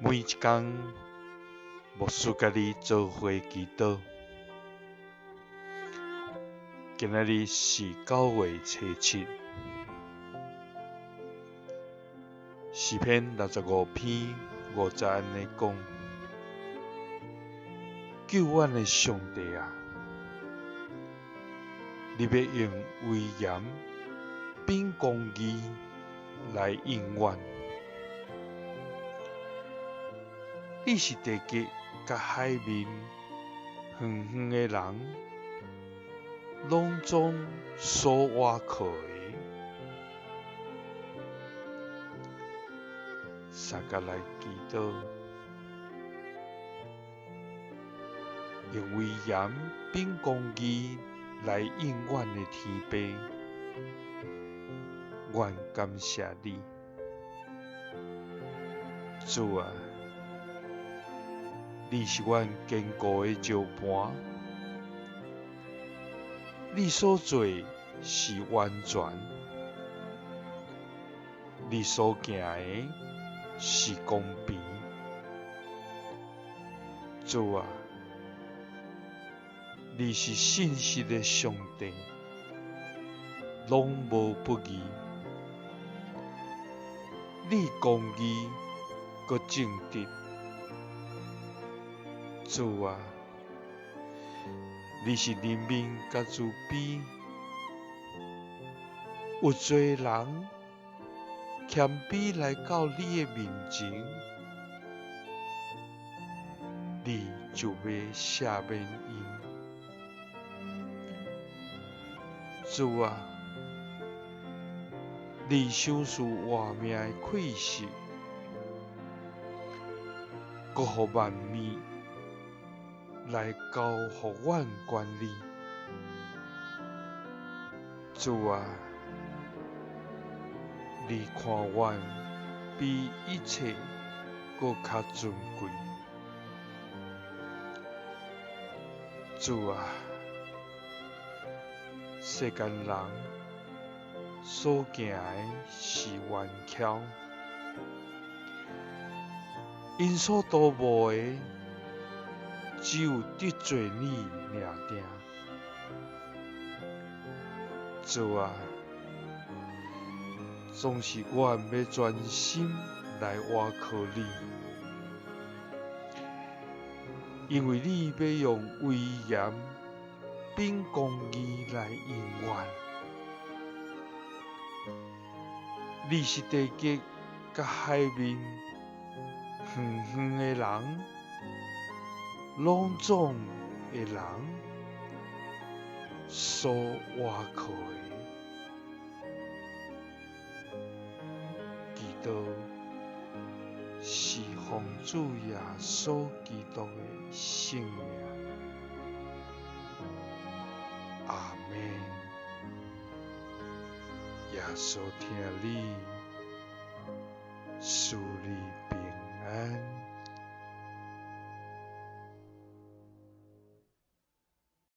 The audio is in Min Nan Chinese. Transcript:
每一工，牧師佮你做伙祈禱。今仔日是9月初7，詩篇65篇5節按呢講：救阮的上帝啊，你欲用威嚴並公義來應阮。你是地極佮海面遠遠的人，攏總所倚靠的。相共來祈禱，用威嚴並公義來應阮的天父，阮感謝你，主啊！你是阮堅固的石磐，你所做是完全，你所行的是公平。主啊，你是信實的上帝，攏無不義。你公義閣正直。主啊，你是憐憫佮慈悲，有濟人謙卑來到你的面前，你就欲赦免𪜶。主啊，你賞賜活命的氣息，閣予萬物來交予阮管理。主啊，你看阮比一切閣較尊貴。主啊，世間人所行的是冤巧，𪜶所圖謀的只有得罪你爾爾。主啊，總是阮欲專心來倚靠你，因為你欲用威嚴並公義來應阮。你是地極佮海面遠遠的人，攏總的人所倚靠的。祈禱是奉主耶穌基督的聖名。阿們。耶穌疼你，賜你